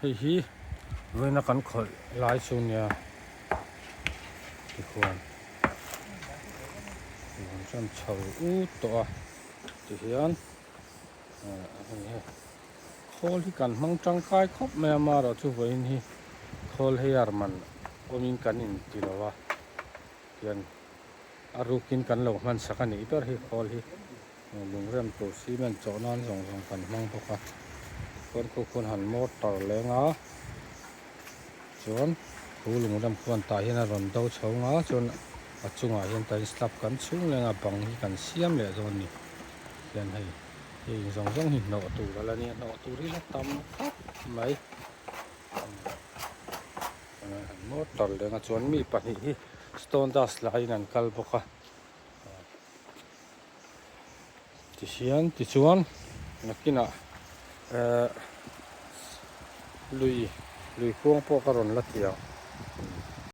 Hei hi vawiina kan khawlh lai chu nia tikhuan rawn rem chho ut tawh a tihian hei hi khawl hi kan hmang tangkai khawp mai a amaherawhchu vawiin hi khawl hei ar man awmin kan inti lo a tihian a rukin kan lo hman sak a nih ber hi khawl hi. Lungrem tur cement chawh nan zawng zawng kan hmang bawk a chuan khu khuan han mortar leng a chuan khu lungrem khuan tah hian a rawn do chho nga chuan a chungah hian tah slab kan chhung leng a bang hi kan siam leh dawn a ni hian hei hei zawng zawng hi hnawh tur a la nia hnawh tur hi la tam khawp mai mortar leng a chuan mi pahnih hi stone dust laiin an kal bawk a. Tihian tichuan nakinah ehh lui lui khuang pawh ka rawn la ti ang.